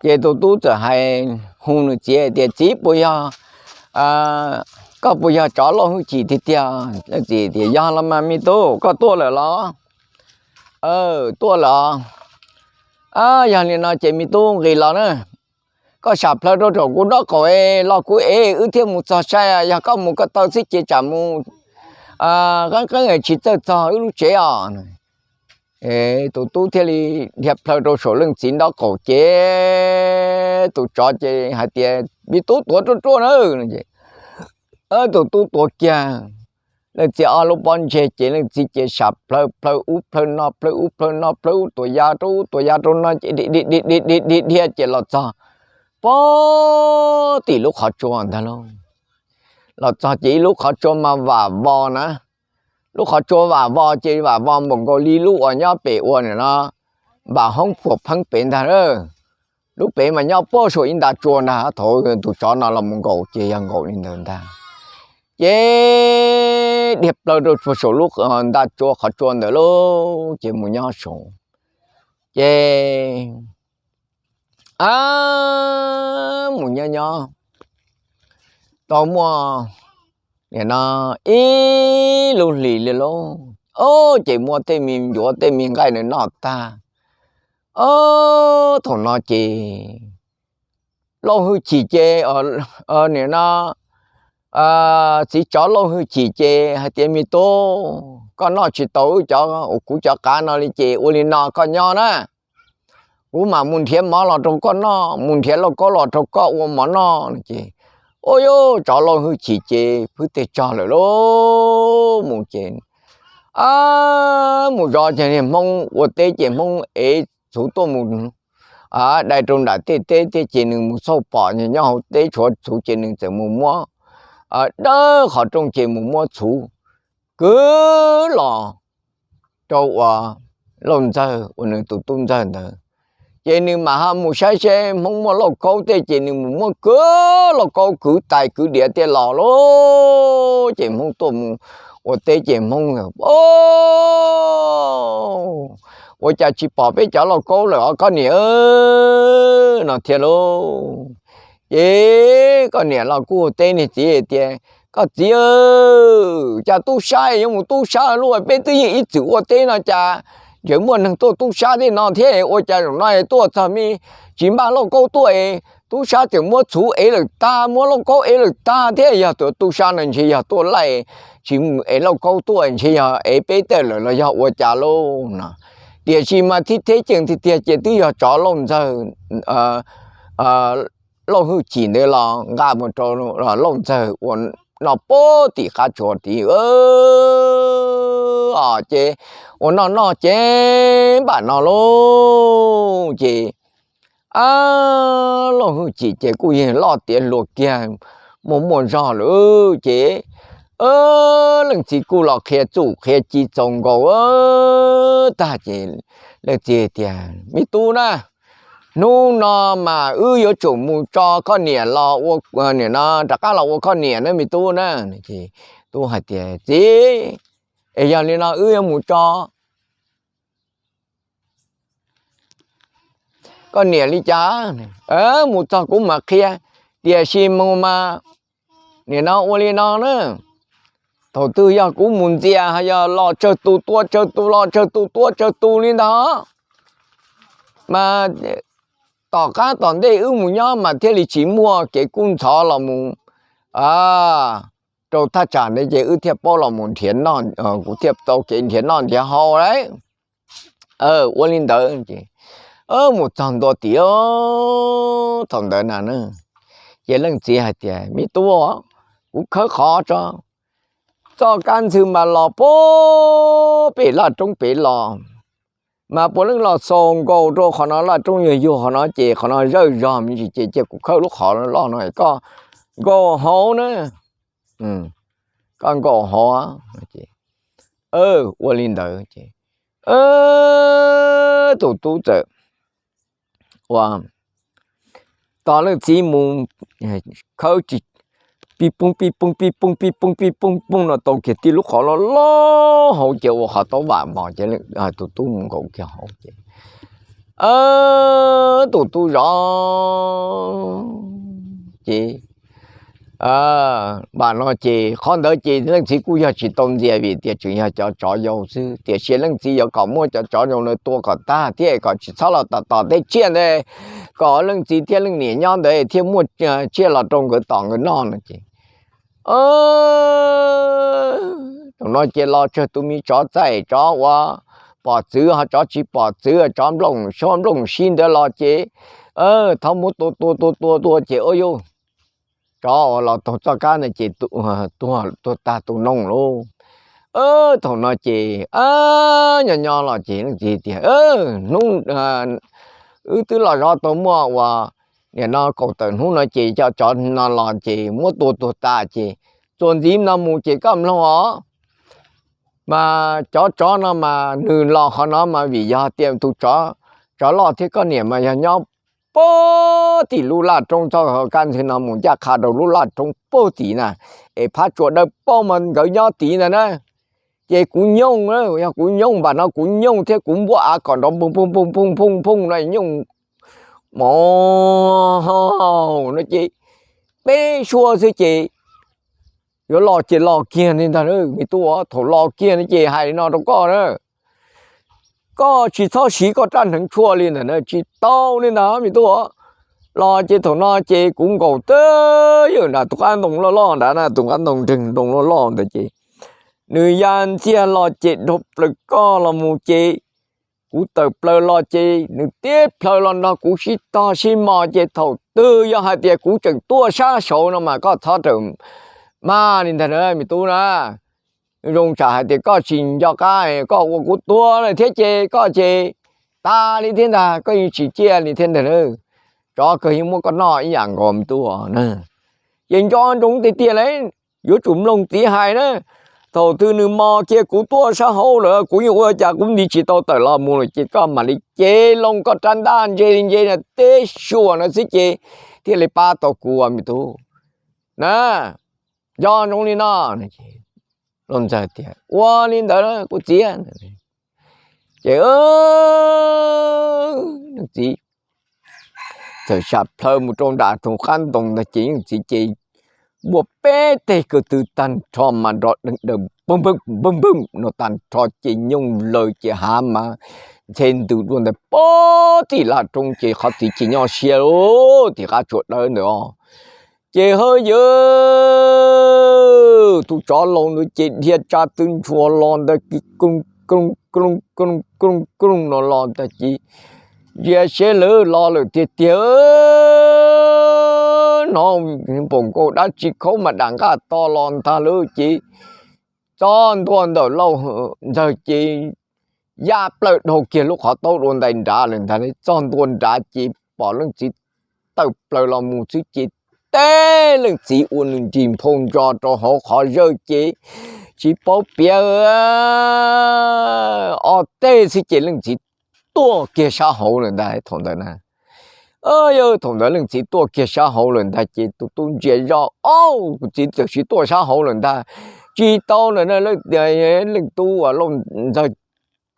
Ces tus tub txawm hais, hu nws txiv tias, Txiv, puas yog, koj puas yog tsov Lauj Hwj Chim tiag tiag? Leej txiv tias, Yog los mas me tub, koj tuaj lawm los? Tuaj lawm. Yog li no ces me tub nqis los na, koj sam plhaw rau saum kuv nraub qaum los kuv ev wb thiaj mus txog saib. Yog koj mus ko taw xwb ces tsam mus qeeb qeeb tsis txawj txog wb lub tsev os. Tus tub thiaj li dhia plhaw rau saum leej txiv nraub qaum ces tus tsov ces hais tias, Me tub, tuav ruaj ruaj na. Tus tub tuav kiag leej txiv ob lub pob ntseg ces leej txiv ces sam plhaw plhaw ub plhaw no, plhaw ub plhaw no, plhaw ub tuam ya rau ub tuam ya rau no ces dhia dhia dhia dhia dhia ces los txog pem tim lub qhov tsua ntag lauj. Los txog ces ib lub qhov tsua mas vam vos na. Lub qhov tsua vam vos ces vam vos npaum nkaus li lub uas nyob pem ua no, npam hoob phuam pheeb pem ntag. Lub pem mas nyob puag saum ib nta tsua ntag. Thaum tus tsov no los mus nkaum ces yog nkaum li ntawd ntag. Ces dhia plaws rau saum lub nta tsua qhov tsua ntawd lauj, ces mus nyob saud. Ces mus nyob nyob tau muaj nim no ib lub hlis li lauj, ces muab tej me ncuav tej me nqaij nws noj tag. Thaum no ces Lauj Hwj Chim ces, nim no txiv tsov Lauj Hwj Chim ces hais tias, Me tub, koj noj tsis tau wb cov, kuv cov qav no li ces ua li no koj nyob na, kuv mam mus nrhiav mov los rau koj noj, mus nrhiav lauj kaub los rau koj ua mov noj no ces, ua yuj tsov Lauj Hwj Chim ces phwb tes tsog lawm lauj. Mus ces mus zov ces Hmoob ua teb ces Hmoob ev txhuv tuaj mus dai rau nram tej teb tej ces nws mus xauj pom nyob hauv teb tshuav txhuv ces nws txawm mus muab dawb qhov rooj ces mus muab txhuv kwv los rau uas Lauj Ntxawg uas nws tus tub ntxawg ntawd. Ces nws mam ho mus saib seb Hmoob muaj lauj kaub tej ces nws mus muab kwv lauj kaub kwv tais kwv diav tej los lauj. Ces Hmoob tuaj mus ua teb ces Hmoob, Ua cas tsis pom peb cov lauj kaub lawm os koj niam? No thiab lauj. Ces koj niam los kuj teb niag txiv tias, Koj txiv, cas tub sab yuav mus tub sab lauj, peb twb yeej ib txwm ua teb no cas tseem muaj neeg tuaj tub sab tej no thiab? Ua cas zaum no tuaj txog me tsis npaj lauj kaub tuaj, tub sab tseem muab txhuv ev lawm tag, muab lauj kaub ev lawm tag thiab? Yog tus tub sab no ntshe yog tuaj laij tsis ev lauj kaub tuaj, ntshe yog ev peb tej lawm los yog ua cas lauj no. Tiam sis mas thib theb cees tiag tiag ces twb yog tsov Lauj Ntxawg, Lauj Hwj Chim ntawd los nqa mus rau Lauj Ntxawg ua noj puag tim qab tsua tid. Ces ua noj noj ces npam no lauj ces Lauj Hwj Chim ces kuj yeej loj tiav hluas kiag, muaj muaj zog lawm ces leej txiv kuj los qhia txuj qhia ci txaus nkaus tag ces leej txiv tias, Me tub na, hnub no mas wb yuav tsum mus tso koj niam los ua, nim no rov qab los ua koj niam na me tub na. Tub hais tias, Txiv, es yog li no wb yuav mus tso koj niam li cas? Mus txog kuv mam qhia, tiam sis mus mas nim no ua li no na, thaum twg yog kuv mus ntxias yog los tsawg tus tua tsawg tus, los tsawg tus tua tsawg tus li ntawd, mas tom qab tom ntej wb mus nyob mas thiaj li tsis muaj kev kub ntxhov los mus rau thaj tsam ntawd ces wb thiaj paub los mus nrhiav noj, kuv thiaj tau kev nrhiav noj nrhiav haus lauj. Ua li ntawd ces mus txog ntua tim thaum ntawd na, ces leej txiv hais tias, Me tub, kuv khawb qhov tso, txoj kab ntxhw mas los puag pem laj roob pem los, mas puav leej los xaus nkaus rau qhov no, laj roob yuag yuag qhov no ces qhov no zawj zog me ntsis ces cia kuv khawb lub qhov loj no koj nkaum hauv na, koj nkaum hauv. Ua li ntawd ces tus tub txawm ua tos leej txiv mus khawb pib poob pib poob pib poob pib poob pib poob poob no tau kiag tib lub qhov loj loj hauv ces ua qhov taub vam mos ces tus tub mus nkaum kiag hauv ces tus tub zov ces, npam no ces qhov ntawd ces leej txiv kuj yog tsis tau ntxias vim tias tseem yog cov tsov yau xwb, tiam sis leej txiv yuav kom muab cov tsov yau ntawd tua kom tag thiab kom tsis txhob los tom tom tej tsiaj ntawd, kom leej txiv thiab leej niam nyob ntawd thiaj muaj tsiaj los rau nkawd tom nkawd noj no ces. Thaum no ces los tsawg tus me tsov txaij, tsov uas pom txwv, ho tsov tsis pom txwv, tsov nplooj sib nplooj sib ntawd los ces thov muab tua tua tua tua tua ces ua yuj, tsov uas los taug txoj kab ntawd ces tuag tag tus noog lauj. Thaum no ces nyob nyob los ces leej txiv tias, hnub wb twb los zov tau muaj uas nim no kaum tawm hnub no ces cov tsov no los ces muab tua tuag tas ces txuas ntxiv no mus ces koj mloog os, mas cov tsov no mas nws los qhov no mas vim yog tias tus tsov loj thiab koj niam mas yog nyob puag tim lub laj roob txog kaj ntxwg no mus ncaj qha rau lub laj roob puag tim na, es phab tsua dawb paug mas nkawd nyob tid ntag na. Ces kuv nyooj, yog kuv nyooj npam no kuv nyooj thiab kuv npuaj av kom nrov npoog npoog npoog npoog npoog no nyooj mov no ces peb suab xwb ces yuav los ces los kiag li ntag me tub. Thaum los kiag no ces hais li no rau koj na, koj tsis txhob siv koj rab hneev tshuaj li ntag na, tsis tau li ntag me tub. Los ces thaum no ces kuv nkaum twb ywm nram tus qab ntoo loj loj nrad na, tus qab ntoo nreeg ntoo loj loj ntawd ces nws ya ntxiag los ces dhau plaws koj los mus ces kuv tawm plaws los ces nws tib plhaw los nrog kuv sib tog sib mos ces thaum twg yog hais tias kuv tseem tuaj sab saud no mas koj txhob rawm maj li ntag na me tub na. Zoo tsam hais tias koj tsis nco qab koj ua kuv tuag lawm thiab ces koj ces tas li thiab ntag, koj yeej tsis ciaj li thiab ntag na. Tsov kawg yeej muab koj noj ib yam nkaus me tub na. Ces nco ntsoov tiag tiag li, yuav tsum mloog txiv hais na. Thaum twg nws mos kiag kuv tuaj sab hauv lawm kuv yeej ua cas kuv nti tsis tau tawm los mus lawm ces koj mam li cev loo koj rab ntaj ntse li ntse no teb suas no xwb ces thiaj li pab tau kuv me tub na. Nco ntsoov li no. Looj Ntxawg tias ua li ntawd kuv txiv. Ces leej txiv txawm sam plhaw mus rau nram tus qab ntoo ntag ces leej txiv ces npuaj peb teg ko tw tag nrho mas nrov deeg deeg npawg npawg npawg npawg no tag nrho ces nyooj laws ces hav mas ntxhe ntws dua ntawd pog tim laj roob ces qhov txiv ces nyob siab tim qab tsua dawb ntawd os. Ces hawb yawg tus tsov laus ntawd ces dhia tsa tw ntshua los ntag ces kooj kooj kooj kooj kooj no los ntag ces ntsia seb lawv los lawm tiag tiag, hnov npaum nkaus dab tsi khaub mas dam nqaj to los ntag lauj ces txog ntua ntawm Looj Ntxawg ces ya plaws dhau kiag lub qhov taub dua ntais nrad lawm ntag. Txog ntua nrad ces pom leej txiv tawm plaws los mus xwb ces teb leej txiv ua nws nris nphau ntso rau hauv qhov zawj ces tsis paub piav ob teg xwb ces leej txiv tuaj kiag sab hauv lawm ntag thaum ntawd na. Yog thaum ntawd leej txiv tuaj kiag sab hauv lawm ntag ces tus tub ntsia zoj, Au, kuv txiv txawm sis tuaj sab hauv lawm ntag. Tsis tau ntawm na, leej tub uas Looj Ntxawg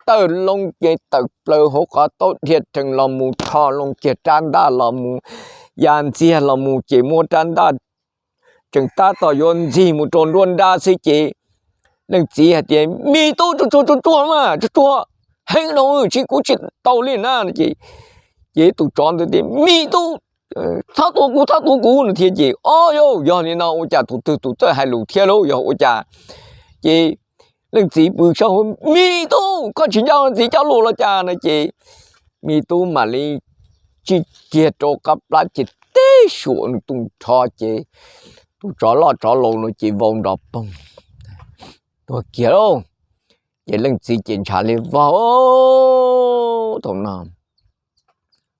tawm loo ces tawm plaws hauv qhov taub dhia rhees los mus rho loo kiag rab ntaj los mus ya ntxiag los mus ces muab rab ntaj tseem tab tom yuav ntxig mus rau nruab nrab xwb ces leej txiv hais tias, Me tub, tsuag tsuag tsuag tsuag mas, tsuag tsuag heev no, tsis, kuv tsis tau li na ces, ces tus tsov ntawd tias, Me tub, txhob tua kuv, txhob tua kuv no thiab ces, O yog, yog li no ua cas tus twg tus txawj hais lus thiab lauj, yog ua cas? Ces leej txiv pw sab hauv, Me tub, koj tsis nco txiv cov lus los cas no ces me tub mam li tsim kiag rau qab plab ces tib suam nws tu nrho ces tus tsov loj tsov laus no ces vau nrov poog tuag kiag lauj. Ces leej txiv ces ntshav li vog thaum no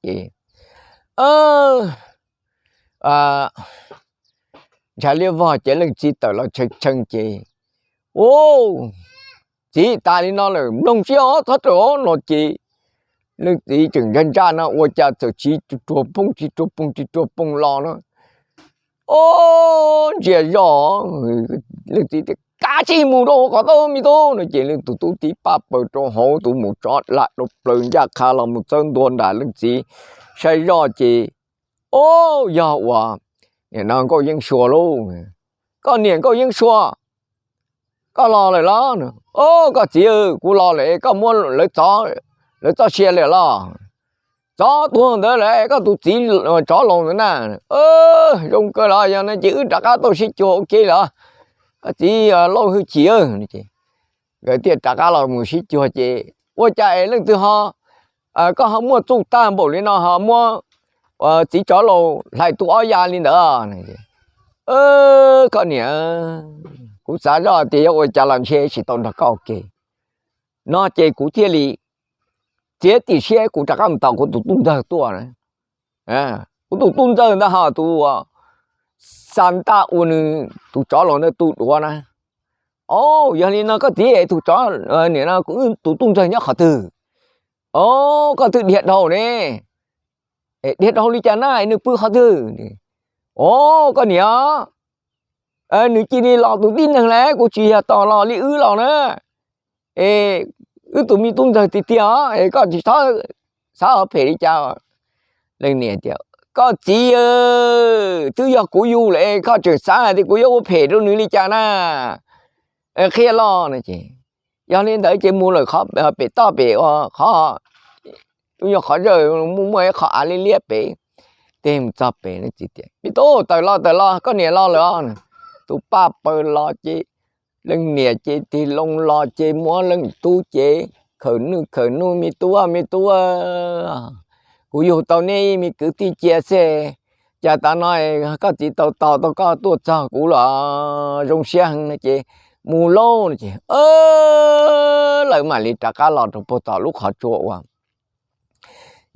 ces ntshav li vog ces leej txiv tawm los tshee tshee ces, U, txiv, tas li no lawm, mloog siab os, txhob rawm os no ces leej txiv tseem ntsaj ntsaj no ua cas txawm tsis tsuag poog tsis tsuag poog tsis tsuag poog los no. O, ntsia zoj, leej txiv tias, Tav tsij mus rau qhov tau me tub no ces leej tus tub tib paj paws rau hauv, tus mus tsov dam rau plaws ncaj qha los mus txawb ntua nram leej txiv saib zoj ces, O, yog ua, nim no Nkauj Yeeb Sua lauj. Koj niam Nkauj Yeeb Sua, koj los lawm los? O, koj txiv, kuv los lawm, koj muab lawv txov, lawv txoj sia lawm los? Txov tuag ntawd lawm, koj tus txiv tsov laus ntawd na. Zoo kawg los yog no ces wb rov qab tau sib cuag ua ke los. Koj txiv Lauj Hwj Chim, nkawd thiaj rov qab los mus sib cuag ces, Ua cas es leej twg ho, koj ho muaj txuj tag npaum li no ho muab txiv tsov laus hlais tu ob ya li ntawd? Koj niam, kuv xav zoj tias yog ua cas los ntshe tsis tau nrog koj ua ke no ces kuv thiaj li txiav txim siab kuv rov qab mus tos kuv tus tub ntxawg tuaj. Kuv tus tub ntxawg ntawd ho tus xa ntaj ua nws tus tsov laus ntawd tu duav na. O, yog li no koj txiv, tus tsov, nim no tus tub ntxawg nyob qhov twg? O, koj twb dhia dhau ne. Dhia dhau li cas na, nws pw qhov twg? O, koj niam, nws cia li los tus tib neeg lawm, kuv tsis yog tos los li wb los na. Es wb tus me tub ntxawg tiag tiag os, es koj tsis txhob xav ua phem li cas. Leej niam tias, Koj txiv, twb yog kuv yug lawm es koj tseem xav hais tias kuv yuav ua phem rau nws li cas na? Qhia los no ces, Yog li ntawd ces mus lawm pem toj pem qhov, ub, yog qhov zawj muaj muaj ib qho av liab liab pem. Tes mus txog pem, leej txiv tias, Me tub, tawm los tawm los, koj niam los lawm os. Tus paj paws los ces leej niam ces tig loo los ces muab leej tub ces khawm nwj khawm nuj, Me tub, me tub, kuv yug tau neb me kwv tij cia xwb, cas tav no koj txiv tau tos tau koj tuaj txog kuv los zoo siab heev no ces mus lauj no ces lawv mam li rov qab los rau puag tom lub qhov tsua uas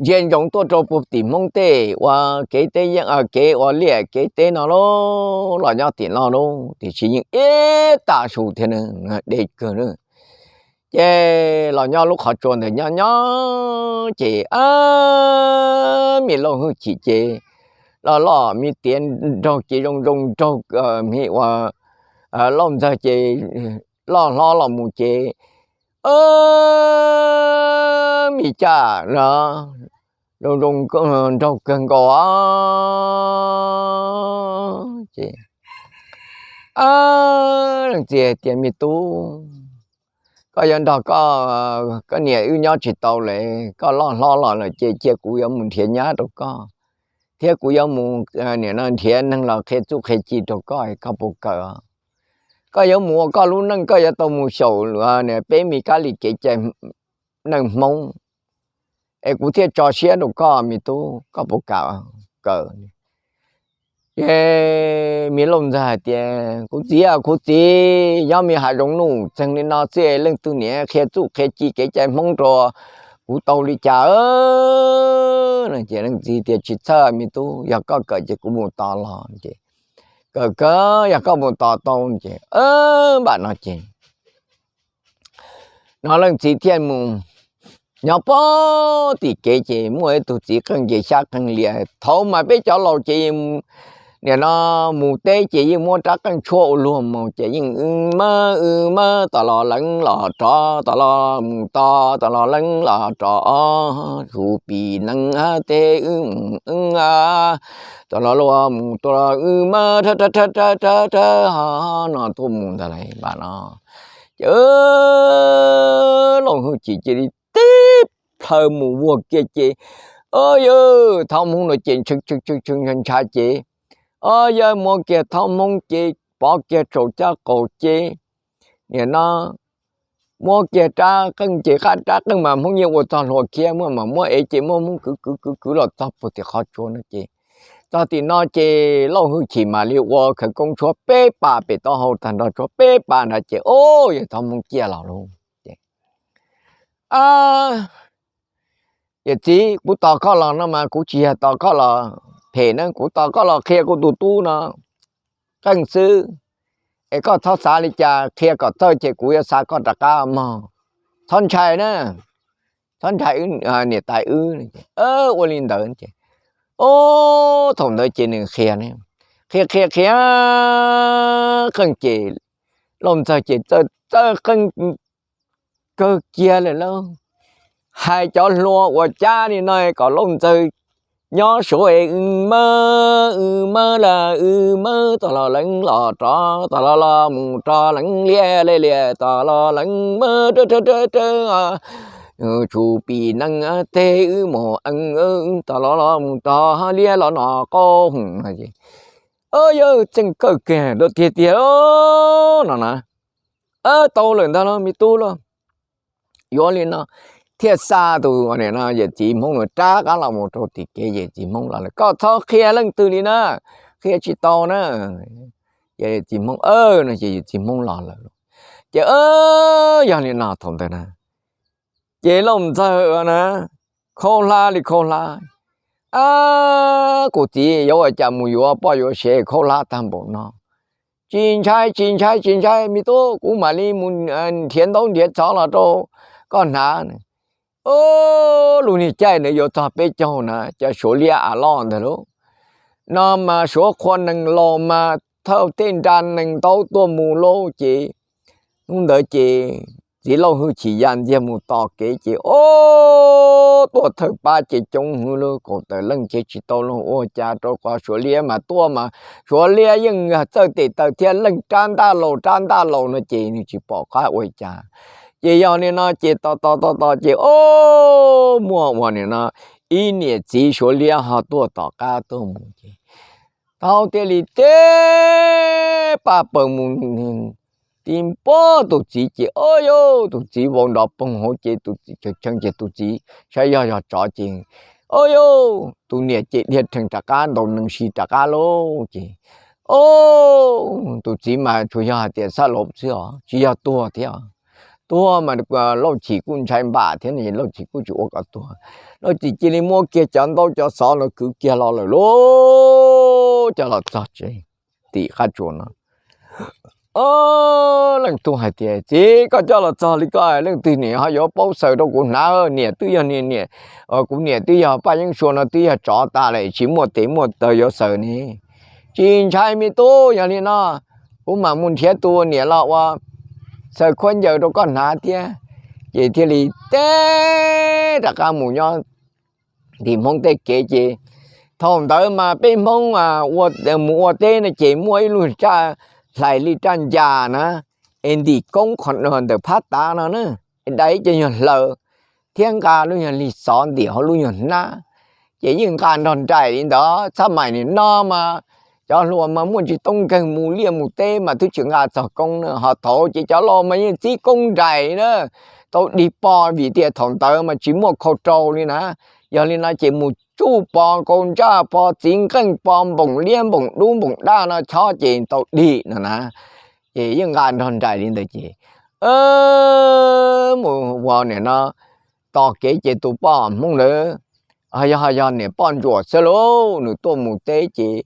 ntsia ntsoov tuaj rau puag tim Hmoob tej ua kev teb yeeb kev ua liaj kev teb no lauj, los nyob tim no lauj, tiam sis yeej ib tag su thiab, deb kawg na. Ces los nyob lub qhov tsua ntawd nyob nyob ces, a, me Lauj Hwj Chim ces loj loj, me tiav nraug ces zoo zoo nraug, me ua Lauj Ntxawg ces loj hlob los mus ces, me caj zoo zoo nraug kawg nkaus ces leej txiv tias, Me tub, koj yuav nrog koj, koj niam wb nyob tsis tau lawm, koj loj hlob los lawm ces cia kuv yuav mus nrhiav nyab rau koj, thiab kuv yuav mus, nim no nrhiav neeg los qhia txuj qhia ci rau koj, koj puas kawm? Koj yuav mus ua koj lub neej, koj yuav tau mus xyaum peb me kab li kev cai neej Hmoob, es kuv thiaj tso siab rau koj me tub, koj puas kam? Kawm. Ces me Lauj Ntxawg hais tias, Kuv txiv, kuv txiv, nyob me hav zoov nuj txeeg li no xwb leej twg niam qhia txuj qhia ci kev cai Hmoob rau kuv tau li cas? Ces leej txiv tias, Tsis txhawj me tub, yog koj kawm ces kuv mus tos los. Ces kawm kawg, yog koj mus tos tau ces npam no ces no leej txiv thiaj mus nyob pem tim kev ces muaj ib tug txiv qeej ces xyab qeej lias. Thaum mas peb cov laus ces nim no mus teb ces yeej muab rab qeej tshuab ua luag mus ces yeej wb mab wb mab tom los leev los rov tom los mus to, tom los leev los rov, hu pis neeb teb wb mus wb, tom los luag mus tua los wb mab rhab rhab rhab rhab rhab no tuaj mus ntag lauj npam no. Ces Lauj Hwj Chim cia li tib plhaw mus vuag kiag ces, o yawg, thov Hmoob no ces ntshee tshee tshee ntshai ces, o yawg, muab kiag thov Hmoob ces pov kiag tsaus caj qaum ces nim no muab kiag rab qeej ces, qab rab qeej mas Hmoob yeej ua txog hlua kiag, muab mas muab ev ces muab Hmoob kwv kwv kwv kwv los txog puag tim qhov tsua no ces, txog tim no ces Lauj Hwj Chim mam li ua khawv koob tshuab peb pas pem taub hau tag nrho, tshuab peb pas nrad ces, o yawg, thov Hmoob ciaj los lauj. Ces, a, yawm txiv, kuv tos koj los no mas kuv tsis yog tos koj los phem na, kuv tos koj los qhia kuv tus tub no qeej xwb. Es koj txhob xav li cas, qhia kom txawj ces kuv yuav xa koj rov qab mog. Txhob ntshai na, txhob ntshai niam tais wb. Ua li ntawd ces, o, thaum ntawd ces nws qhia, qhia qhia qhia qeej ces Lauj Ntxawg ces txawj txawj qeej kawg kiag lawm lauj. Hais cov hluas ua cas li no kom Lauj Ntxawg nyob suav es w mab w mab la w mab tom los leev los rov tom los los mus rov leev liaj le liaj tom los leev mab rab rab rab rab tshum pim nees teg wb mus ees tom los los mus tog liab los no qaub hwm no ces, yawg txeej kawg kiag dua tiag tiag no na. Tau lawm ntag los me tub lauj. Yuav li no thiaj xa tus yawm txiv Hmoob no rov qab los mus rau tim kev. Yawm txiv Hmoob los lawm, koj txhob qhia leej twg li na, qhia tsis tau na. Yawm txiv Hmoob no ces yawm txiv Hmoob los lawm. Ces yog li no thaum ntawd na ces Lauj Ntxawg na khaub hlab li khaub hlab. Ab, kuv txiv yuav ua cas mus yuav poj yuav sev khaub hlab tag npaum no. Tsis ntshai tsis ntshai tsis ntshai me tub, kuv mam li mus nrhiav ntaub nrhiav txhov los rau koj hnav. Lub niag caij ntawd yuav txog peb caug na, cov Suav liab av loj ntawd lauj, no mas Suav qhua nees laus mas thawj tej nra nees ntaub tuaj mus lauj. Ces hnub ntawd ces txiv Lauj Hwj Chim ya ntxiag mus tos kev ces o, tuaj thawj pab ces coob hwv lauj, kaum tawm leej ces tsis tau luag ua cas rau qhov Suav liab mas tuaj mas Suav liab yeej yog txawj tes taw thiab leej rab ntaj laus rab ntaj laus no ces nws tsis pom qab ua cas. Ces yog li no ces tos tos tos tos ces o, muaj ua li no ib niam txiv Suav liab ho tuaj tom qab tuaj mus ces tau thiaj li teb paj paws mus ti npog tus txiv ces o, yawg tus txiv vau nrov poog hauv ces tus txiv tshee ces tus txiv saib yog yog tsov ces o, yawg tus niam ces dhia rhees rov qab ntaus nees si rov qab lauj. Ces o, tus txiv mas tsuas yog hais tias xab lov xwb os, tsis yog tuag thiab. Tuag mas Lauj Chim kuj ntshai npam thiab no, Lauj Chim kuj tsis ua kom tuag. Lauj Chim cia li muab kiag cov ntaub cov xov no kwv kiag los lawm lauj, coj los txog tsev tim qab tsuas no. Leej tub hais tias, txiv, koj coj los txog li ko leej twg niam ho yuav paub xaws rau kuv hnav, niam twb yog niam, kuv niam twb yog Paj Yeeb Sua no twb yog tsov tas lawm tsis muaj tes muaj taw yuav xaws ne. Tsis ntshai me tub, yog li no kuv mam mus nrhiav tus niam los ua xaws khaub ncaws rau koj hnav thiab. Ces thiaj li teb rov qab mus nyob tim Hmoob tej kev ces thaum ntawd mas peb Hmoob mus ua teb no ces muaj ib lub raj hlais li raj ncas na, es ntim koob qhov ntawm phab tav no na, dai ib co nyuag hlaws thiab nqa lub nyuag lig xov ntim hauv lub nyuag hnab, ces yeej nqa nrog nraim li ntawd. Txhaj maim nim no mas cov hluas mas muaj tsis toob nkeeg mus liaj mus teb mas twb tsis nqa txog koob na, ho thaud ces cov laus mas yeej txib koob nraim li na, tau dig pov vim tias thaum ntawd mas tsis muaj khau rau li na. Yog li no ces mus tsuj pov, nkaus ntsaj pov, txiv nqeej pov, npoom liab npoom dub npoom daj no chob ces tau dig no na. Ces yeej nqa nrog nraim li ntawd ces mus ua nim no tos kev ces tus poj Hmoob ntawd yog, yog niam poj ntsuam xwb lauj, nws tuaj mus teb ces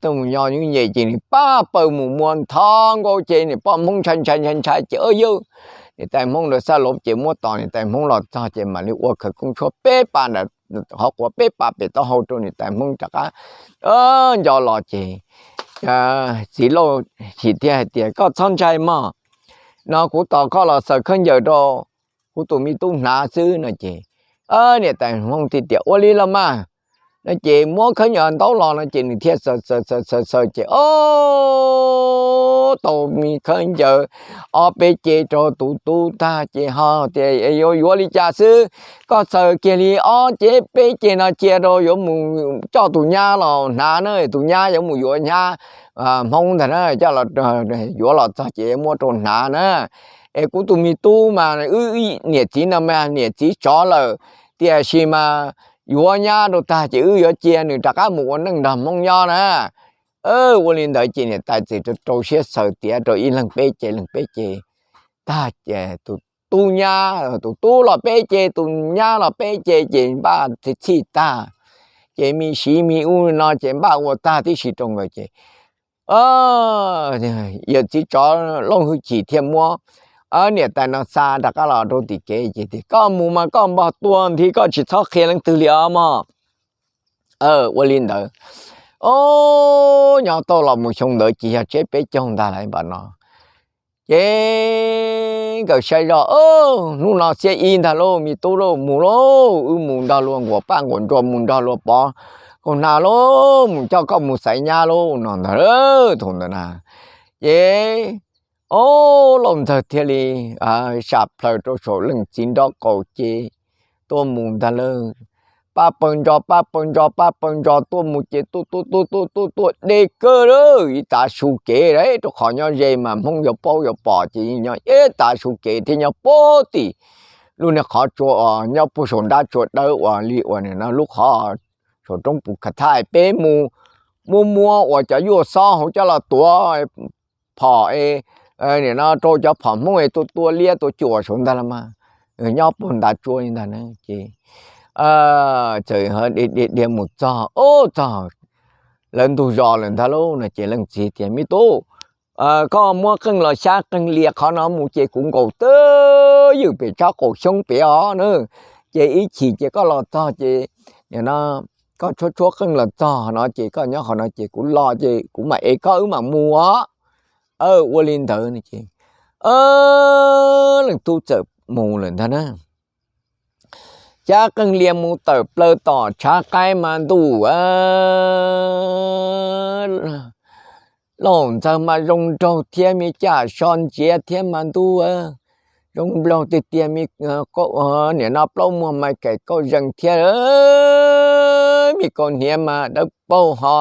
tuaj mus nyob nyuj nyem ces nws pab paws mus muab ntho nkaus ces niam poj Hmoob ntshai ntshai ntshai ntshai ces yawg niam tais Hmoob ntawd xab lov ces muab tos niam tais Hmoob los txog ces mam li ua khawv koob tshuab peb pas ntawm qhov quav peb pas pem taub hau rau niam tais Hmoob rov qab nco los ces txiv Lauj Chim thiaj hais tias, koj txhob ntshai mog, no kuv tos koj los xaws khaub ncaws rau kuv tus me tub hnav xwb no ces niam tais Hmoob thiaj tias, ua li los mas. No ces muab khaub ncaws ntaub los no ces nws thiaj xaws xaws xaws xaws ces o, tau me khaub ncaws ob peb ce rau tus tub tag ces ho tias, yuav yuav li cas xwb, koj xaws kiag li ob ce peb ce no cia rau yuav mus coj tus nyab los hnav na, tus nyab yuav mus yuav nyab Hmoob ntag na, coj yuav los txog ces muab rau hnav na. Es kuv tus me tub mas wb niam txiv no mas niam txiv tsov lawm, tiam sis mas yuav nyab rau tag ces wb yuav cia nws rov qab mus ua neej nrog Hmoob nyob na. Ua li ntawd ces niam tais txiv rau siab xaws tiav rau ib leeg peb ce leeg peb ce tag ces tus tub nyab, tus tub los peb ce, tus nyab los peb ce ces npaj txhij tag, ces me siv me ub no ces npaj ua tag tib si rau nkawd ces yawm txiv tsov Lauj Hwj Chim thiaj muab niam tais no xa rov qab los rau tim kev ces tias, koj mus mas koj npog tua nthi, koj tsis txhob qhia leej twg li os mog. Ua li ntawd, o, nyob tau los mus xyoo ntawd ces yog tsiab peb caug ntag lawm npam no. Ces nkawd saib zoj, Hnub no xiab ib ntag lauj, me tub lauj, mus lauj, wb mus nrog luag nquas paj nquas ntsuag, mus nrog luag pov kaus hnav lauj, mus coj koj mus xaiv nyab lauj, no ntag. Thaum ntawd na, ces, o, Lauj Ntxawg thiaj li sam plhaws rau saum leej txiv nraub qaum ces tuaj mus ntag lauj. Pab pawg ntso, pab pawg ntso, pab pawg ntso tuaj mus ces tuaj tuaj tuaj tuaj tuaj tuaj deb kawg lauj, ib tav su kev lauj, rau qhov nyob ze mas Hmoob yuav paub yuav pom ces nyob ib tav su kev thiab nyob puag tim lub niag qhov tsua uas nyob puag saum nrab tsua dawb uas li uas nim no lub qhov saum roob puv khav thaj peb mus muab muab uas cov yuaj xob hauv coj los tuav phom, nim no rau cov phom Hmoob es tua tua liab tua cuam saud ntag los mas, nyob puag ntav tsua li ntag na. Ces txawm dhia dhia mus txog, o, txog lawv ntug zos lawm ntag lauj no ces leej txiv tias, Me tub, koj muab qeej los xyab qeej lias qhov no mus ces kuv nkaum twj ywm pem tsob qaum xyoob pem os na. Ces ib chim ces koj los txog ces nim no koj tshuab tshuab qeej los txog no ces koj nyob qhov no ces kuv los ces kuv mam ev koj wb mam mus os. Ua li ntawd no ces leej tub txawm mus lawm ntag na. Xyab qeej lias mus tawm plaws tom tshav qaib mas ntuj, Lauj Ntxawg mas zoo nraug thiab me caj so ntsiav thiab mas ntuj, zoo nplaug tiag tiag, me nim no plaub muag mas kaim kauj zees thiab, me kaus hniav mas dawb paug ho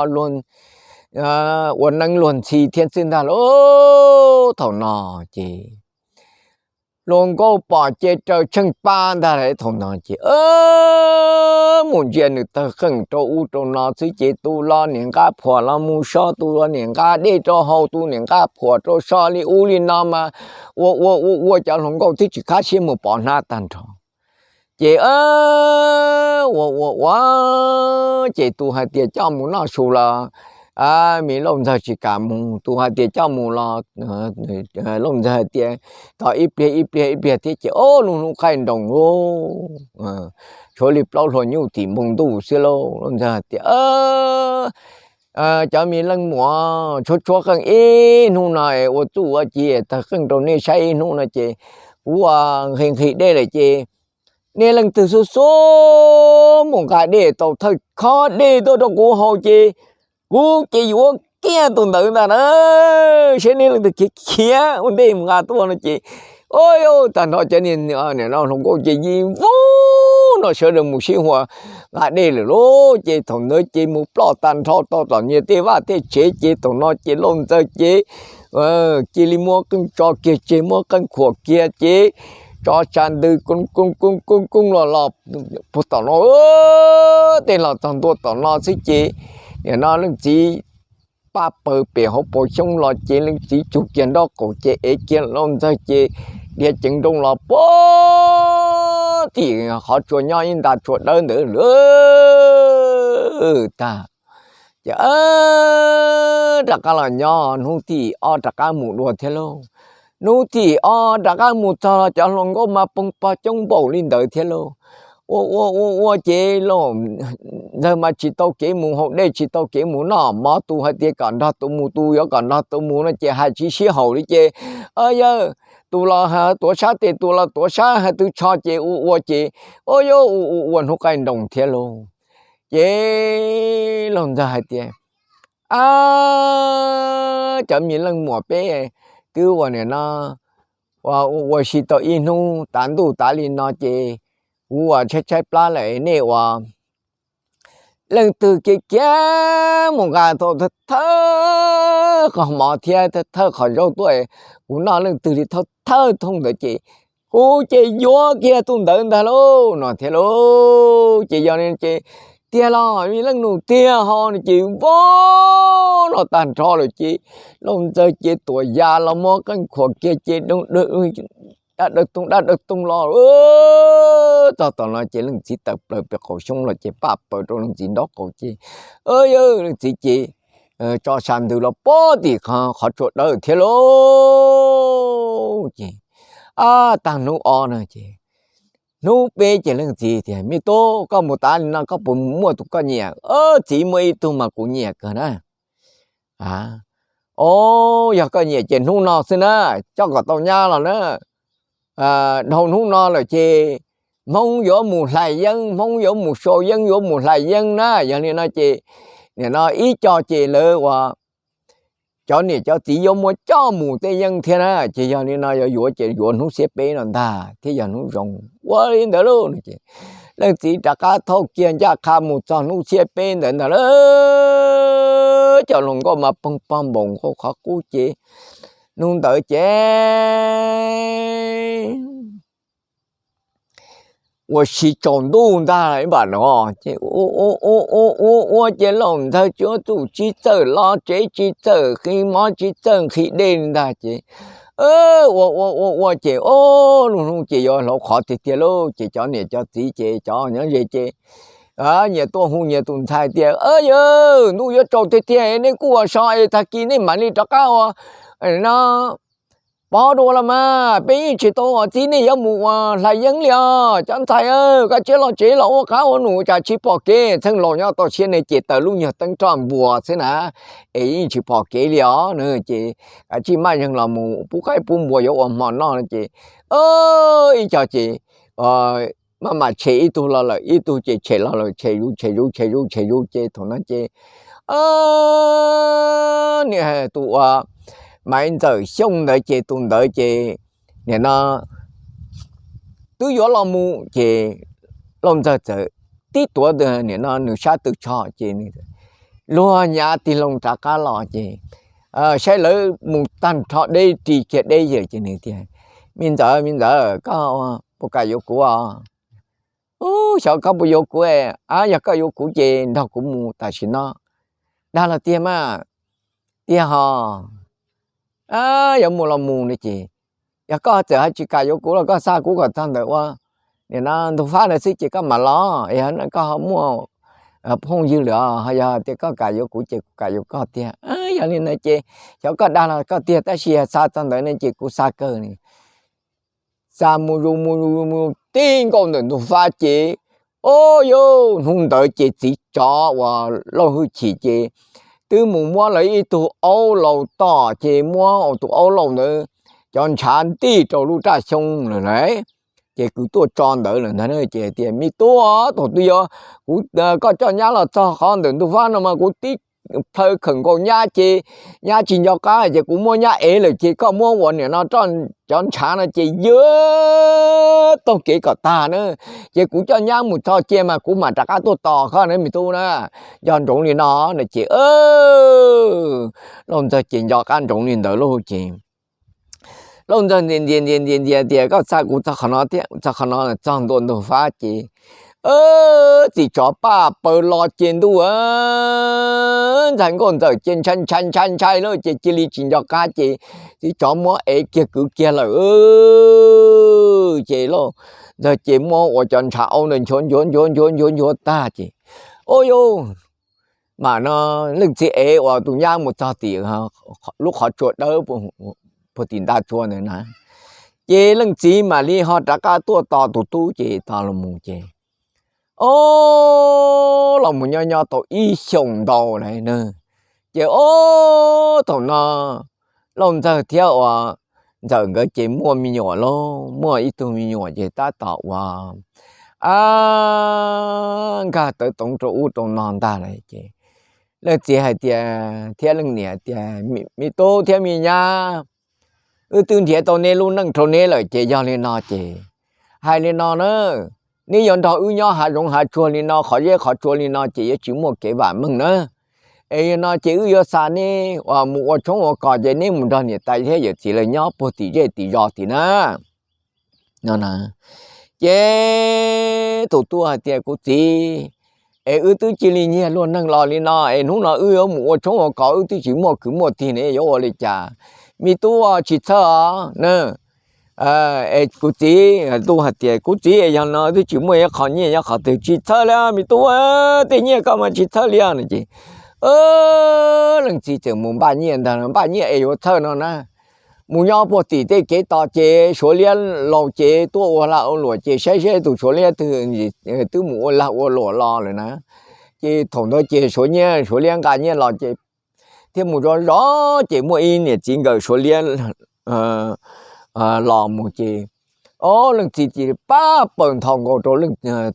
ua neeb luag ntxhi thiab xwb ntag lauj. Thaum no ces hluas nkauj pom ces raws tsheej pab ntag lauj. Thaum no ces mus ntsia nws tawg qeej rau ub rau no xwb ces tus los niam nqa phuam los mus so, tus los niam nqa dej rau haus, tus niam nqa phuam rau so li ub li no mas ua ua ua ua cov hluas nkauj twb tsis khab siab mus pov hnab tag nrho. Ces ua ua ua ces tus hais tias coj mus noj su los me Lauj Ntxawg tsis kam mus, tus hais tias coj mus los Lauj Ntxawg hais tias tos ib pliag ib pliag ib pliag thiab ces o, lub hnub qaij nroos lauj, tshuav li plaub hluas nyuj tim npoo ntuj xwb lauj. Lauj Ntxawg hais tias cov me leej muam, tshuab tshuab qeej ib hnub no es ua txuj ua ci tawg qeej rau nej saib ib hnub no ces kuv nqhis nqhis dej lawm ces nej leej twg xub xub mus nqa dej tau thawj khob dej tuaj rau kuv haus ces kuv ces yuav kiag tus ntawd ntag na. Saib nej leej twg khiav khiav ua ntej mus nqa tuaj no ces, o, tag nrho cov niag hluas nkauj ces yig vub no sawv daws mus sib hua nqa dej lawm lauj. Ces thaum ntawd ces mus ploj tag nrho rau tom nyias tej vaj tej tsev ces thaum no ces Lauj Ntxawg ces cia li muab qeej tso kiag tseg, muab qeej khuam kiag ces tso tsa ntws koob koob koob koob los los puag tom no, tej los txog ntua tom no xwb ces nim no leej txiv pab paws pem hauv paus xyoob los ces leej txiv tsug kiag nraub qaum ces ev kiag Lauj Ntxawg ces dhia ceev nrooj los puag tim qhov tsua nyob ib nta tsua dawb ntawd lawm tag. Ces rov qab los nyob hnub tim ob rov qab mus dua thiab lauj. Hnub tim ob rov qab mus txog los cov hluas nkauj mas poob pob coob npaum li ntawd thiab lauj. Ua ua ua ua ces Lauj Ntxawg mas tsis tau kev mus haus dej, tsis tau kev mus noj mov, tus hais tias kom nrog tus mus, tus yuav kom nrog tus mus no ces hais tsis sib haum li ces, yawg, tus los tuav sab tes, tus los tuav sab hais twb tsho ces ua ua ces, o, yuav ua ua ua hnub qaij nroos thiab lauj. Ces Lauj Ntxawg hais tias, ab, cov me leej muam peb twb ua nim no ua ua si tau ib hnub tav ntuj tav li no ces kuv ua tshaib tshaib plab lawm, nej ua leej twg kiag kiag mus nqa tau thawj thawj qhov mov thiab thawj thawj qhov zaub tuaj, kuv noj leej twg li thawj thawj thooj ntawd ces kuv ces yuav kiag tus ntawd ntag lauj no thiab lauj. Ces yog li ces tiag los me leej nus tiag ho no ces vov no tag nrho lawm ces Lauj Ntxawg ces tuam yas los muab qeej khuam kiag ces daj dawj tooj daj dawj tooj los txog tom no ces leej txiv tawm plaws pem qaum xyoob los ces paj paws rau leej txiv nraub qaum ces, yawg, leej txiv ces tso sa ntws los puag tim qhov tsua dawb thiab lauj. Ces ab, tag hnub ob no ces hnub peb ces leej txiv tias, me tub, koj mus tav li no koj puas muaj tus koj nyiam? Txiv, muaj ib tug mas kuv nyiam kawg na. O, yog koj nyiam ces hnub no xwb na, coj kom tau nyab los na. Dhau hnub no lawm ces Hmoob yuav mus hlais yeeb, Hmoob yuav mus sau yeeb, yuav mus hlais yeeb na. Yog li no ces nim no ib co ces lawv uas cov niam cov txiv yuav muab coj mus tej yeeb thiab na. Ces yog li no yuav yuav ces yuav hnub xiab peb no ntag thiab yog hnub zoo. Ua li ntawd lauj no ces leej txiv rov qab thauj kiag ncaj qha mus txog hnub xiab peb ntawd ntag lauj. Cov hluas nkauj mas pog pog npaum nkaus qhov qub ces hnub ntawd ces ua si tsaus ntuj ntag ib npam no ces ua ua ua ua ua ces Lauj Ntxawg tsuab txuj tsis txawj los tsev, tsis txawj qhi mov, tsis txawj nqhis dej li ntag ces ua ua ua ua ces o, lub hnub ces yuav hlauv qhov tiag tiag lauj. Ces cov niam cov txiv ces cov nyob ze ces nyias tuaj hu nyias tus ntxhais tias, Yawg, ntuj yuav tsaus tiag tiag, nej kuj ua so es tag kis nej mam li rov qab ua no pov dua los mas, peb yeej tsis tau ua txiv nej yuav mus ua hlais yeeb li os. Cov ntxhais, koj tsiab los tsev los ua qab ua num tsam tsis pom kev. Txheej laus nyob toj siab ne ces taws lub nyuag teeb roj npua xwb na, es yeej tsis pom kev li os. Ces kav tsij maj zeeg los mus pub qaib pub npua yuav ua hmo noj no ces ib co ces maj mam tshem ib tug los lawm, ib tug ces tshem los lawm, tshem zus tshem zus tshem zus tshem zus ces thaum no ces tus uas Maiv Ntxawm Xyooj ntawd ces tus ntawd ces nim no twb yuav los mus ces Lauj Ntxawg txawm tib tuav nim no nws sab tw tsho ces luag nyav tig loo rov qab los ces saib lawv mus tag nrho deb ris kiag deb yawm ces nws tias, Me Ntxawm, me Ntxawm, koj puas kam yuav kuv os? Ub, xyov koj puas yuav kuv. A, yog koj yuav kuv ces nrog kuv mus tam sim no. Dag los tiag mas? Tiag hos. Yuav mus los mus no ces yog koj txawm ho tsis kam yuav kuv los koj xa kuv kom txog ntawm ua nim no ntug fab ntawd xwb ces koj mam los, yog koj ho muaj phooj ywg lawm os, yog tias koj kam yuav kuv ces kuv kam yuav koj tiag. Yog li no ces xyov koj dag los koj tiag, tab sis yog xa txog ntawd ne ces kuv xa kawg. Xa mus zus mus zus mus tib nkaus ntawm ntug fab ces, o, yog hnub ntawd ces txiv tsov uas Lauj Hwj Chim ces twb mus muab lawv ib tug aub laus tom ces muab tus aub laus ntawd cov ntshav ntij rau lub raj xyoob lawm lauj. Ces kwv tuaj tso ntawd lawm ntag ces tias, Me tub, thaum twg yog kuv, koj coj nyab los txog qhov ntawm ntug fab no mas kuv tib plhaw khawm nkaus nyab ces nyab tsis nco qab ces kuv muab nyab ev lawm ces koj muab ua nim no cov ntshav no ces yog taug kev kom tag na, ces kuv coj nyab mus txog cia mas kuv mam rov qab tuaj tos koj na me tub na. Nco ntsoov li no no ces Lauj Ntxawg ces nco qab ntsoov li ntawd lauj ces Lauj Ntxawg ntxias ntxias ntxias ntxias ntxias tias, Koj xa kuv txog qhov no thiab txog qhov no, txog ntua ntug fab ces txiv tsov paj paws los ces ntuj, ntxhais nkauj ntxawm ces ntshai ntshai ntshai ntshai lawm ces cia li tsis nco qab ces txiv tsov muab ev kiag kwv kiag lawm ces Lauj Ntxawg ces muab ua cov ntshav aub ntawd nchuav nchuav nchuav nchuav nchuav nchuav tag ces, o yog mam no leej txiv ev uas tus nyab mus txog tim lub qhov tsua dawb puag tim nta tsua ntawd na, ces leej txiv mam li ho rov qab tuaj tos tus tub ces tos los mus ces, o, los mus nyob nyob tau ib xyoos ntau lawm na, ces o, thaum no Lauj Ntxawg thiab uas Ntxawm nkawd ces muaj me nyuam lauj, muaj ib tug me nyuam ces tab tom uas a, nkag tawv toov rau ub rau no ntag lawm ces leej txiv hais tias, thiab leej niam tias, Me tub thiab me nyab, wb twb nrhiav tau neb lub neej rau neb lawm ces yog li no ces hais li no na, neb yuav nrog wb nyob hav zoov hav tsuag li no, qhov zeb qhov tsua li no ces yuav tsis muaj kev vam meej na. Es li no ces wb yuav xa neb uas mus ua tshoob ua kos ces neb mus nrog niam tais thiab yawm txiv lawv nyob puag tim zej tim zos tim na. Ces tus tub hais tias, Kuv txiv, es wb twb cia li nyiag luag neeg los li no es hnub no wb yuav mus ua tshoob ua kos wb twb tsis muaj kwv muaj tij ne yuav ua li cas? Me tub, tsis txhawj os na. Es kuv txiv, tub hais tias, Kuv txiv, yog no twb tsis muaj ib qho nyiaj nyob qhov twg, tsis txhawj li me tub, tej nyiaj koj mas tsis txhawj li no ces leej txiv txawm mus npaj nyiaj ntag, npaj nyiaj es yuav txhawj no na. Mus nyob puag tim tej kev tos ces Suav liab laus ces tuaj ua lag ua luam ces saib saib tus Suav liab twg twb mus ua lag ua luam los lawm na. Ces thaum ntawd ces Suav nyiaj Suav liab nqa nyiaj los ces thiab mus zov zov ces muaj ib niam txiv nkawm Suav liab los mus ces, ob leej txiv ces pab paws ntho nkaus rau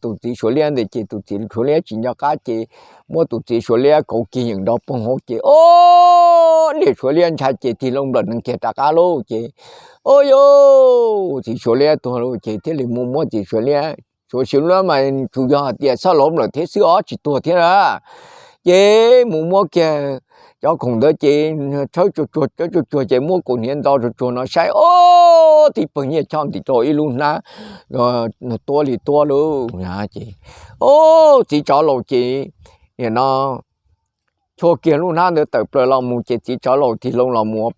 tus txiv Suav liab ntawd ces tus txiv Suav liab tsis nco qab ces muab tus txiv Suav liab kauv kiag yeem nrov poog hauv ces ob niam Suav liab ntshai ces tig loo nplawm nees kiag rov qab lauj ces, o yus, txiv Suav liab tuag lauj ces thiaj li mus muab txiv Suav liab, Suav Suav liab mas tsuas yog hais tias xab lav nplawm thiab xwb os tsis tuag thiab na. Ces mus muab kiag cov khoom ntawd ces tshawb tsuag tsuag tshawb tsuag tsuag ces muab kaus hniav ntxo tsuag tsuag no saib, o, tib pawg nyiaj choj ntim rau ib lub hnab tuab li tuab lauj ces, o, txiv tsov laus ces nim no chua kiag lub hnab ntawd tawm plaws los mus ces txiv tsov laus tig loo los mus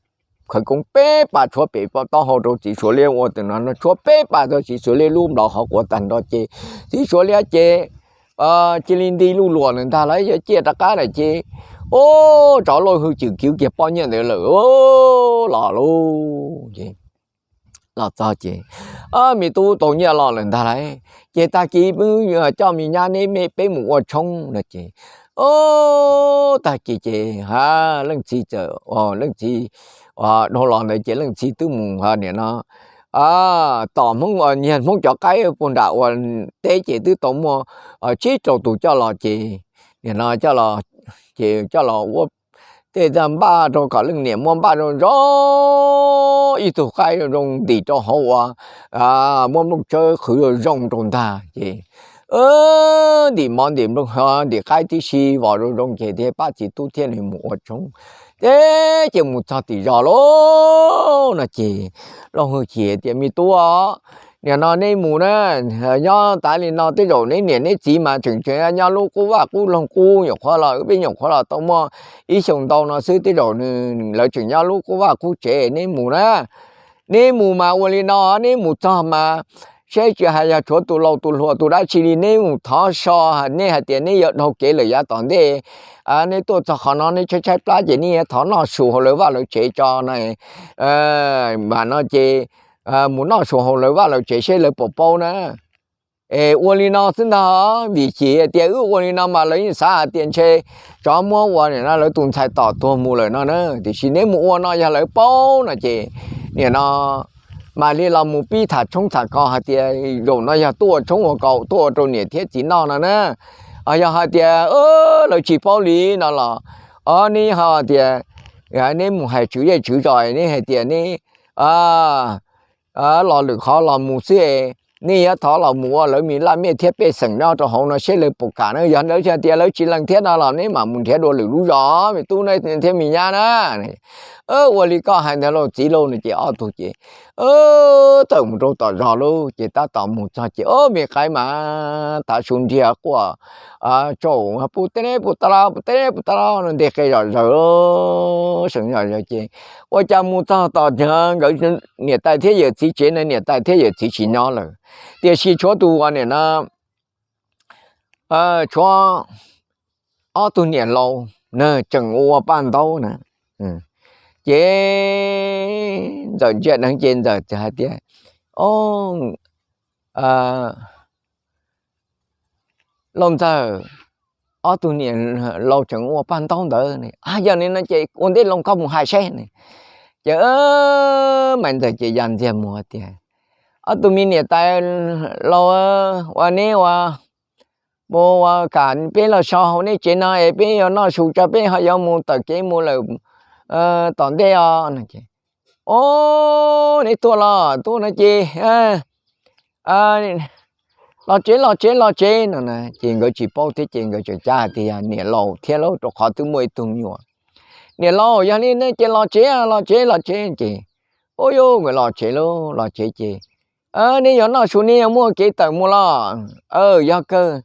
khawv koob peb pas tshuab pem taub hau rau txiv Suav liab ua tam no no tshuab peb pas tau txiv Suav liab lub nplawm hov quav tag nrho ces txiv Suav liab ces cia li nti luj luam lawm ntag lauj, yuav ciaj rov qab lawm ces, o, tsov laus hwj chim kiv kiag pob nyiaj ntawd lawm los lauj ces los txog ces, me tub, tau nyiaj los lawm ntag lauj, ces tag kis peb coj me nyab neb me peb mus ua tshoob no ces, o, tag kis ces leej txiv txawm, leej txiv dhau los ntawd ces leej txiv twb mus nim no tom Hmoob, nyiag Hmoob cov qaib puag nram ua teb ces twb tau muaj tsib rau tus coj los ces nim no coj los ces coj los ua tej npaj rau kom leej niam muab npaj zoo zoo ib tug qaib zoo zoo ntim rau hauv ua muab nplooj tsawb qhwv zoo zoo rau ntag ces ntim mov ntim nplooj ntim qaib tib si vos zoo zoo ces thiaj pab txiv tub thiaj li mus ua tshoob. Ces ces mus txog tim zos lauj no ces Looj Hwj Chim tias, me tub, nim no neb mus na, nyob tas li no tej zaum neb niam neb txiv mas tseem tseem nyob lub qub vaj qub loog qub, nyuam qhuav los wb peb nyuam qhuav los tau muaj ib xyoos ntau no xwb, tej zaum lawv tseem nyob lub qub vaj qub tsev, neb mus na. Neb mus mas ua li no, neb mus txog mas saib tsis hais yog tshuav tus laus tus hluas tus dab tsi li, neb mus thov so, nej hais tias neb yuav dhau kev lawm yav tom ntej, neb tuaj txog qhov no neb tshaib tshaib plab ces neb yuav thov noj su hauv lawv vaj lawv tsev tso na. Mas no ces mus noj su hauv lawv vaj lawv tsev seb lawv puas paub na. Es ua li no xwb ntag, vim chim tias wb ua li no mas lawv yeej xav hais tias ntshe tsov muab ua nim no lawv tus ntxhais tom tuag mus lawm no na, tiam sis neb mus ua no yog lawv paub no ces nim no mam li los mus pib tham tshoob tham kos hais tias zaum no yog tuaj ua tshoob ua kos tuaj ua rau niam thiab txiv noj no na. Yog hais tias lawv tsis paub li no los, o, neb ho tias neb mus hais tswv zej tswv zos, neb hais tias neb lo lwm qhov los mus xwb, neb yuav thov los mus ua lawv me laj mej thiab pej xeem nyob rau hauv no seb lawv puas kam na. Yog lawv tias lawv tsis lees thiab no los neb mam mus nrhiav dua lwm lub zos, me tub thiab me nyab na. Ua li koj hais ntag lauj txiv lauj no ces ob tug ces tawm mus rau tom zos lauj. Ces tab tom mus txog ces o, me qaib mas tav su nriag quaj tsaum pub teb pub ta la pub teb pub ta la no nteg qe zom zaws, seem zom zaws ces ua cas mus txog tom nkawd niam tais thiab yawm txiv tsev na, niam tais thiab yawm txiv tsis nyob lawm, tiam sis tshuav tus uas nim no tshuav ob tug niam laus na tseem ua paj ntaub na. Ces Ntxawm ntsia dheev ces Ntxawm txawm hais tias, o, Looj Ntxawg, ob tug niam laus tseem ua paj ntaub ntawd, yog li no ces ua ntej Looj koj mus hais seb. Ces Maiv Ntxawg ces ya ntxiag mus tias, ob tug me niam tais laus, ua neb ua, mus ua kam peb los so hauv neb tsev no es peb yuav noj su tso peb ho yuav mus tawm kev mus lawm tom ntej os. O, neb tuaj los tuaj no ces los tsev los tsev los tsev no na. Ces nkawd tsis paub thiab ces nkawd tseem cab hais tias yog niam laus thiab lauj, rau qhov twb muaj ib tug me nyuam. Niam laus, yog li ne ces los tsev los tsev los tsev ces, u, yus nkawd los tsev lauj, los tsev ces, neb yuav noj su neb yuav muaj kev tawm mus los? Yog kawg.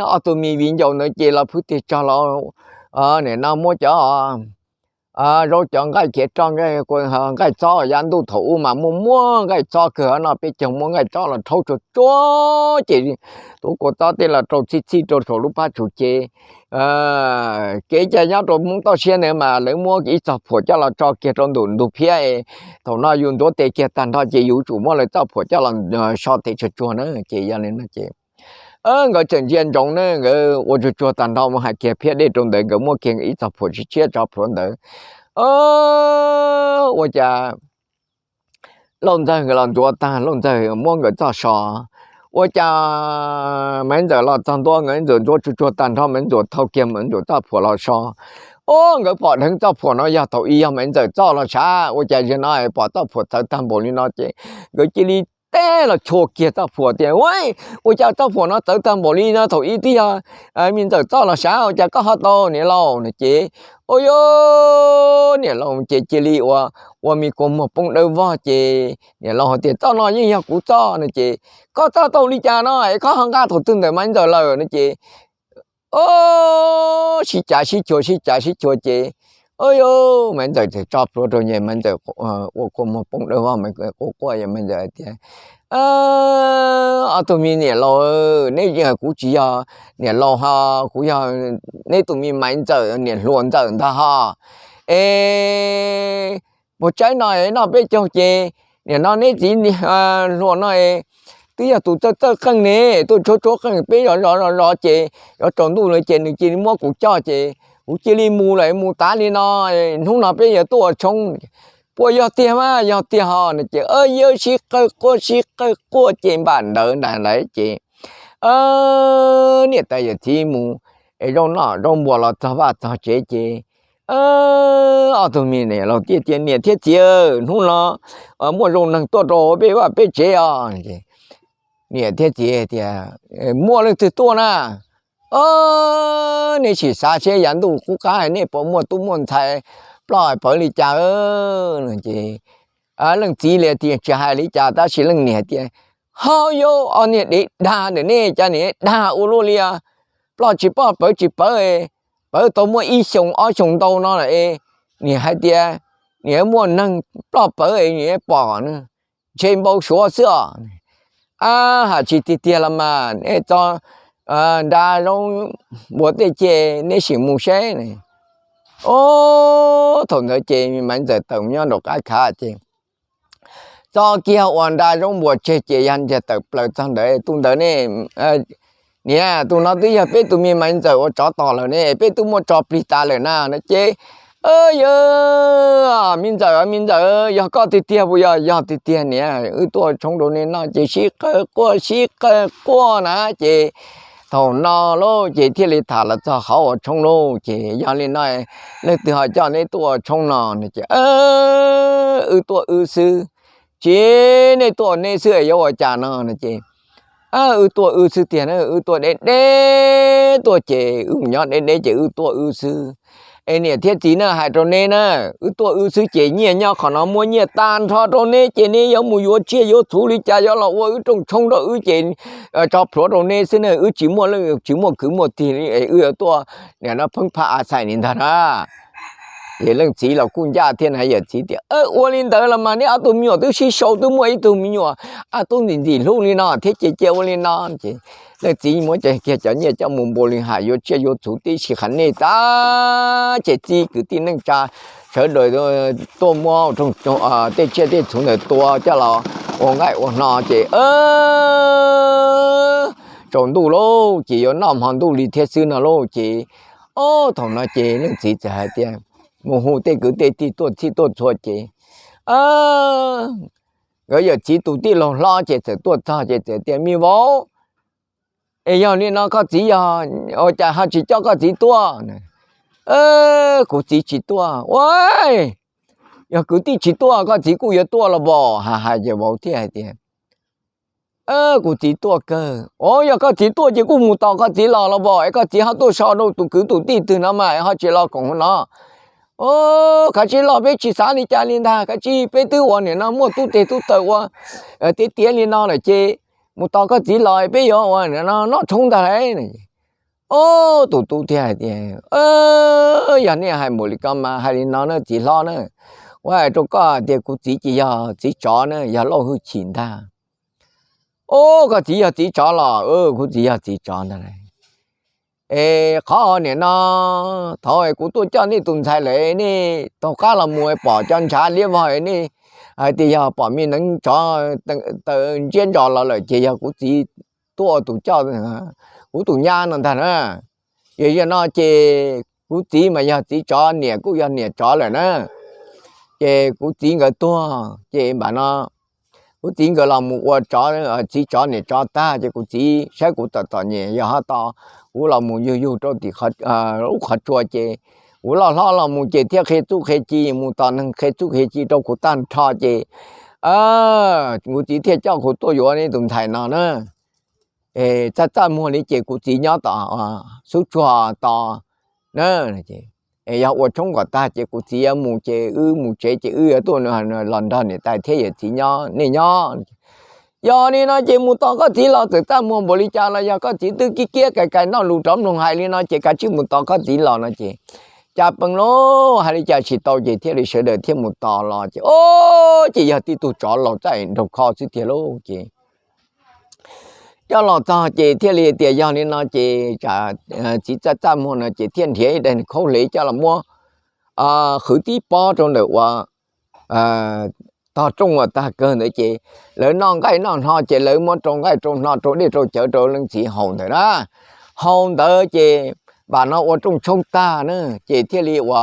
Ob tug me viv ncaus ntawd ces los phwj tig tog los, nim no muab cov zaub cov nqaij khiav roj, nqaij txob, yav ntuj thaum ub mas muaj muab nqaij txob kawg no, peb caug muab nqaij txob los rhaub tsuag tsuag ces tus kua txob tej los rau txhij txhij rau saum lub phab tsuv ces kev cai nyob rau Hmoob toj siab ntawd mas lawv muab ib txog phuam coj los tso kiag rau ntawm ntug phiab es thaum no yus ntxuav tes kiag tag nrho ces yus tsum muab lawv txoj phuam coj los so tes tsuag tsuag na. Ces yog li no ces Nkawd txawm ntsia ntsoov ne, nkawd ua tsuag tsuag tag nrho mus hais kiag phiab dej rau ntawd, nkawd muab kiag ib txoj phuam tshiab tshiab tso plhuav ntawd. Ua cas Lauj Ntxawg nkawd los ntxuav tag, Lauj Ntxawg muab nkawd txoj so. Ua cas Maiv Ntxawm los txog ntua, Maiv Ntxawm ntxuav tsuag tsuag tag nrho, Maiv Ntxawm thau kiag Maiv Ntxawm txoj phuam los so. Ua nkawd pom dheev txoj phuam no yog thaum ub yog Maiv Ntxawm txoj los sav, ua cas zaum no pom txoj phuam txawv tag npaum li no ces nkawd cia li teb los chua kiag txoj phuam tias, Ua, ua cas txoj phuam no txawv tag npaum li no, thaum ub twb yog me Ntxawm txoj los sav, ua cas koj ho tau niam laus? No ces, ua, niam laus ces cia li ua, ua me kua muag poob dawb vog ces niam laus hais tias, Txoj no yeej yog kuv txoj. No ces, Koj txoj tau li cas no es koj ho nqa thaum twg ntawm Maiv Ntxawm lawm? No ces, o, sib cav sib chua sib cav sib chua ces, o, Maiv Ntxawm txawm tso plhuav rau ces Maiv Ntxawm ua kua muag poob dawb vog, Maiv Ntxawm quaj quaj, Maiv Ntxawm tias, Ob tug me niam laus, neb, kuv tsis yog niam laus ho, kuv yog neb tus me Maiv Ntxawm niam hluas Ntxawm ntag ho. Es puas tsaib no noj peb caug ces nim no neb txiv hluas no twb yog tus txawj txawj qeej ne, tuaj tshuab tshuab qeej peb zov zov zov zov ces yuav tsaus ntuj lawm ces nws cia li muab kuv coj ces kuv cia li mus lawm, mus tav li no, hnub no peb yuav tuaj ua tshoob. Puas yog tiag mas? Yog tiag ho. No ces yawg sib qawg quaj sib qawg quaj ces npam ntawd nram ntawd ces niam tais yawm txiv mus es zaub noj zaub npua los txog vaj txog tsev ces ob tug me niam laus thiaj tias, Niam thiab txiv, hnub no muaj zoo neeg tuaj rau peb vaj peb tsev os. Niam thiab txiv tias, Muaj leej twg tuaj na? Neb sim xav seb yav ntuj qub qab nej puas muaj tub muaj ntxhais ploj pawv li cas? No ces leej txiv li tias tsis hais li cas tab sis leej niam tias, Ho yau, ob niag dev dag ntawm nej cas nim dag ua luaj li os. Ploj tsis ploj pawv tsis pawv, pawv tau muaj ib xyoos ob xyoos ntau no lawm es nim hais tias nim muaj neeg ploj pawv es nim pom, ntshe npau suav xwb os. Ab, hais tsis tiag tiag los mas nej txo nra zaub npua tej ces neb sim mus seb. Ob, thaum ntawd ces Maiv Ntxawm tawm nyob nraum qab khav ces txo kiag ua nra zaub npua tseg ces yog ntiag tawm plaws txog ntawd, Tus ntawd ne, niam, tus no twb yog peb tus me Maiv Ntxawm ua tsov tos lawm ne, peb twb muab tso plig tas lawm na. No ces, Yawg, me Ntxawm, me Ntxawm, yog koj tiag tiag puas yog? Yog tiag tiag niam, wb tuaj ua tshoob rau nej noj. Ces sib qawg quaj sib qawg quaj na ces thaum no lauj ces thiaj li tham los txog qhov ua tshoob lauj. Ces yog li no leej twg ho coj neb tuaj ua tshoob no? No ces, Wb tuaj wb xwb. Tsis, nej tuaj neb xwb es yuav ua cas no? No ces, Wb tuaj wb xwb tiag na, wb tuaj deb deb tuaj ces wb mus nyob deb deb ces wb tuaj wb xwb. Es niam thiab txiv na, hais rau neb na, wb tuaj wb xwb ces nyiaj nyob qhov no muaj nyiaj tag nrho rau neb ces neb yuav mus yuav tsiaj yuav txhuv li cas yuav los ua wb rooj tshoob rau wb ces tso plhuav rau neb xwb na, wb tsis muaj leej tsis muaj kwv muaj tij li es wb yuav tuaj nim no pheeb phaj a xais li ntag na. Ces leej txiv los kuj ncaj thiab na, yawm txiv tias, Ua li ntawd los mas neb ob tug me nyuam twb sib sau twb muaj ib tug me nyuam, a, tub ntxim ntxim hlub li no thiab ces cia ua li no. Ces leej txiv muab kiag cov nyiaj coj mus npaum li hais yuav tsiaj yuav txhuv tib si qhov nej tag ces txib kwv tij neej tsa sawv daws tuaj muab tej tsiaj tej txhuv ntawd tua coj los ua nqaij ua hno ces tsaus ntuj lauj ces yuav noj hmo ntuj li thiab xwb no lauj. Ces ob, thaum no ces leej txiv txawm hais tias, mus hu tej kwv tej tij tuaj txhij tuaj txhua ces nkawd yawm txiv tus tij laug hlob ces txawm tuaj txog ces txawm tias, Me vauv, es yog li no koj txiv yog ua cas ho tsis coj koj txiv tuaj? Kuv txiv tsis tuaj. Ua, yog kwv tij tsis tuaj koj txiv kuj yuav tuaj los pom? Hais hais ces vauv thiaj hais tias, Kuv txiv tuaj kawg. Ua, yog koj txiv tuaj ces kuj mus tos koj txiv los los pom es koj txiv ho tuaj so rau tus kwv tus tij twg no mas ho tsis los koom no. Kav tsij los, peb tsis xav li cas li ntag, kav tsij, peb twb ua nim no muaj tub teg tub taw ua tiav tiav li no lawm ces mus tos koj txiv los peb yuav ua noj tshoob ntag lauj. Ob, tus tub thiaj hais tias, Yog nej hais npaum li ko mas hais li no na txiv hlob na, ua hais rau koj tias kuv txiv ces yog txiv tsov na, yog Lauj Hwj Chim ntag. Ob, koj txiv yog txiv tsov los? Kuv txiv yog txiv tsov ntag lauj. Es qhov nim no thaum kuv tuaj coj nej tus ntxhais lawm nej taug qab los mus pom cov ntshav liab vog nej hais tias yog pom me neev tsov taw ntsiab ntsos los lawm ces yog kuv txiv tuaj ua tus coj kuv tus nyab no ntag na. Yog yog no ces kuv txiv mas yog txiv tsov, niam kuj yog niam tsov lawm na. Ces kuv txiv nkawd tuag ces npam no kuv txiv nkawd los mus ua txiv tsov niam tsov tag ces kuv txiv saib kuv txom txom nyem yog ho tos kuv los mus yug yug rau tim lub qhov tsua ces kuv loj hlob los mus ces thiaj qhia txuj qhia ci mus tos neeg qhia txuj qhia ci rau kuv tag nrho ces kuv txiv thiaj coj kuv tuaj yuav tus ntxhais no na. Txaj txaj muag li ces kuv txiv nyob tom xub tsuag tos na. Yog ua tshoob kom tag ces kuv txiv yuav mus ces wb mus tsev ces wb yuav tuaj los nrog niam tais thiab yawm txiv nyob nej nyob. Yog li no ces mus tos koj txiv los txawm txaj muag npaum li cas los yog koj txiv twb kib kiab kais kais noj lus rov mloog hais li no ces kav tsij mus tos koj txiv los no ces cas pees lauj, hais li cas tsis tau ces thiaj li sawv daws thiaj mus tos los ces o ces yog tib tug tsov laus txaij nraug kho xwb tiag lauj ces coj los txog ces thiaj li tias yog li no ces txiv txaj txaj muag no ces thiaj nrhiav ib daim khaub hleb coj los muab qhwv tib pob rau ntawm ua tog rooj uas tag kawg ntawd ces lawv noj nqaij noj hno ces lawv muab rau nqaij rau hno rau dej rau cawv rau leej txiv haus ntawd na. Haus ntawd ces npam no ua rooj tshoob tag na ces thiaj li ua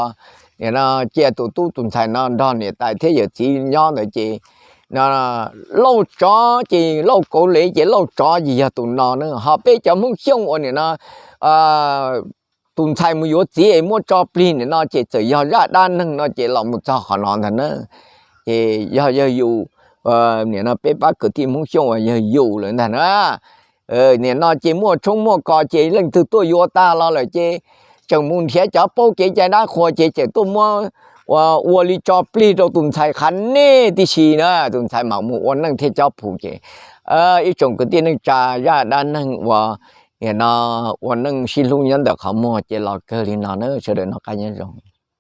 cia tus tub tus ntxhais no nrog niam tais thiab yawm txiv nyob ntawd ces lauj tsov ces lauj kauv lev ces lauj tsov ces yog tus no na ho peb cov Hmoob Xyooj uas nim no tus ntxhais mus yuav txiv es muab tso plig nim no ces txawm yog zaj dab neeg no ces los mus txog qhov no ntag na. Ces yog yawg yus nim no peb pab kwv tij Hmoob Xyooj uas yawg yus lawm ntag na. Nim no ces muaj tshoob muaj kos ces leej twg tuaj yuav tag los lawm ces tseem mus nrhiav cov paub kev cai dab qhuas ces tseem tuaj muab ua li tso plig rau tus ntxhais qhav nej tib si na tus ntxhais mam mus ua neej thiaj cob phu ces ib tsoom kwv tij neej tsa zaj dab neeg uas nim no ua neej sib hlub nyob ntawm qhov muag ces los kawg li no na sawv daws noj qab nyob zoo.